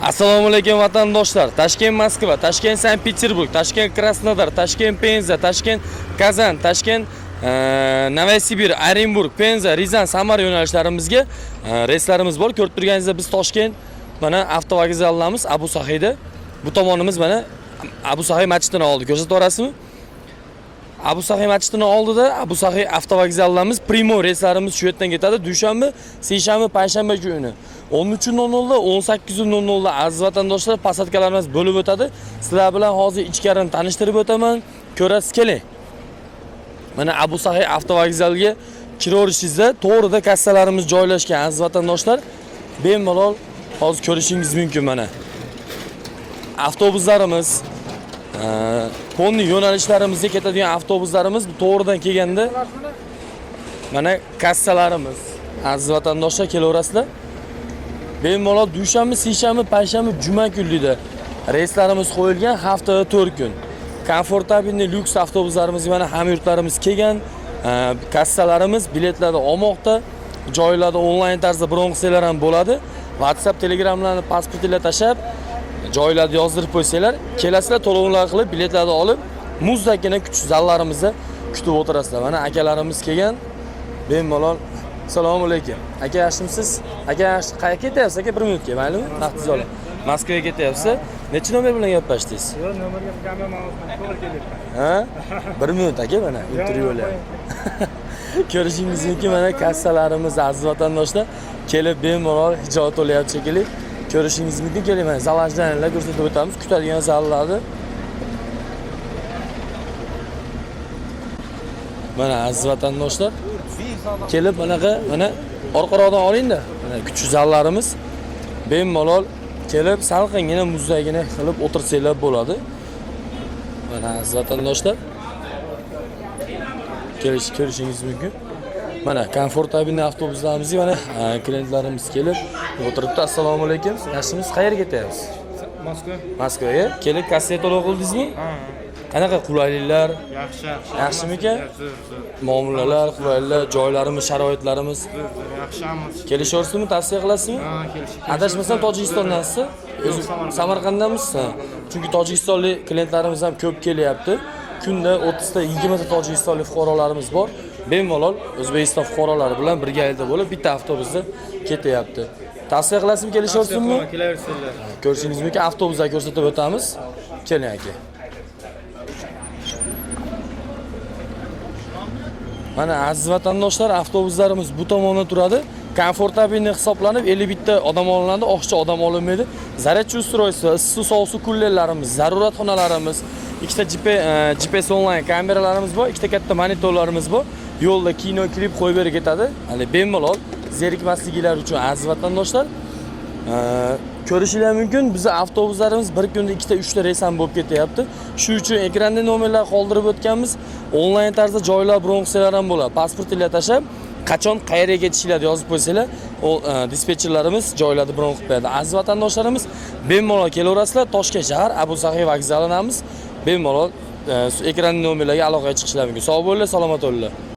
Assalomu alaykum vatandoshlar. Toshkent Moskva, Toshkent Sankt Peterburg, Toshkent Krasnodar, Toshkent Penza, Toshkent Kazan, Toshkent Novosibir, Orenburg, Penza, Ryazan, Samara yo'nalishlarimizga reyslarimiz bor. Ko'rib turganingizdek biz Toshkent mana avtovokzaldamiz Abu Sahiyda. Bu tomonimiz mana Abu Sahiy masjidini oldi. Ko'rsatib yuborasizmi? Abu Sahiy masjidini oldida Abu Sahiy avtovokzaldamiz. Прямой reyslarimiz shu yerdan ketadi. Dushanba, seshanba, payshanba kuni 13:00 da 18:00 da aziz vatandoshlar посадка larimiz bo'lib o'tadi. Sizlar bilan hozir ichkarini tanishtirib o'taman. Ko'rasiz, keling. Mana Abu Sahiy avtovokzalga kiraverishingizda to'g'rida kassalarimiz joylashgan aziz vatandoshlar. Bemalol hozir ko'rishingiz mumkin mana. Avtobuslarimiz полный yo'nalishlarimizga ketadigan avtobuslarimiz to'g'ridan kelganda mana kassalarimiz aziz vatandoshlar kelaverasizlar. Bemalol dushanba, seshanba, payshanba, juma kunlikda reyslarimiz qo'yilgan haftada 4 kun. Комфортабельный lyuks avtobuslarimizga mana hamyurtlarimiz kelgan. Kassalarimiz biletlarni olmoqda. Joylarda onlayn tarzda bron qilsanglar ham bo'ladi. WhatsApp, Telegramlarni pasportinglar tashlab joylarni yozdirib qo'ysanglar, kelasizlar, to'lovlar qilib, biletlarni olib, muzdakkina kutish zallarimizda kutib o'tirasizlar. Mana akalarimiz kelgan. Bemalol. Assalomu alaykum. Aka, yaxshimisiz? Aka, yaxshi. Qayerga ketyapsiz aka? Bir minutga, maylimi? Vaqtingizni olay. Moskvaga ketyapsiz. Necha nomer bilan gaplashdingiz? Yo'q, nomerga qilganman, man to'g'ri kelyapman. Ha? Bir minut aka, mana intervyu olyapman. Ko'rishingiz mumkin mana kassalarimiz aziz vatandoshlar kelib bemalol ijod to'layapti shekilli. Ko'rishingiz mumkin, keling mana зал ожидания lar ko'rsatib o'tamiz, kutadigan zallarni. Mana aziz vatandoshlar kelib manaqa mana orqaroqdan olingda. Mana kutish zallarimiz bemalol kelib salqingina muzdagina qilib o'tirsanglar bo'ladi. Mana aziz vatandoshlar kelish ko'rishingiz mumkin. Mana комфортабельный avtobuslarimizga mana klientlarimiz kelib o'tiribdi. Assalomu alaykum. Yaxshimisiz? Qayerga ketyapsiz? Moskva. Moskvaga. Kelib kassaga to'lov qildingizmi? Ha. Qanaqa qulayliklar, Yaxshi, yaxshi. Yaxshimikan? Zo'r, zo'r. Muomalalar, qulayliklar, joylarimiz, sharoitlarimiz Zo'r, zo'r. Yaxshi hammasi. kelishyapsizmi? Tavsiya qilasizmi? Ha, kelish. Adashmasam Tojikistondansiz? O'zi Samarqanddanmisiz? Ha. Chunki tojikistonlik klientlarimiz ham ko'p kelyapti. Kunda 30 ta, 20 ta tojikistonlik fuqarolarimiz bor. Bemalol O'zbekiston fuqarolari bilan birgalikda bo'lib bitta avtobusda ketyapti. Tavsiya qilasizmi, kelishyapsizmi? Kelaversinlar. Ko'rishingiz mumkin, avtobuslar ko'rsatib o'tamiz. Keling aka. Mana aziz vatandoshlar, avtobuslarimiz bu tomonda turadi. Комфортабельный hisoblanib 51 ta odam olinadi, oqcha odam olinmaydi. Зарядчий устройство, issiq sovuq suv kullerlarimiz, zarurat xonalarimiz, ikkita GPS onlayn kameralarimiz bor, ikkita katta monitorlarimiz bor. Yo'lda kino, klip qo'yib berib ketadi. Hali bemalol zerikmasligilar uchun aziz vatandoshlar. Ko'rishinglar mumkin, bizni avtobuslarimiz bir kunda ikkita, uchta reys ham bo'lib ketyapti. Shu uchun ekranda nomerlar qoldirib o'tganmiz. Onlayn tarzda joylar bron qilsalar ham bo'ladi. Pasportinglar tashlab, qachon qayerga ketishinglarni yozib qo'ysanglar, u dispetcherlarimiz joylarni bron qilib beradi. Aziz vatandoshlarimiz, bemalol kelaverasizlar. Toshkent shahar Abu Sahiy vokzalidamiz. Bemalol ekran nomerlarga aloqaga chiqishlari mumkin. Sog' bo'linglar, salomat bo'linglar.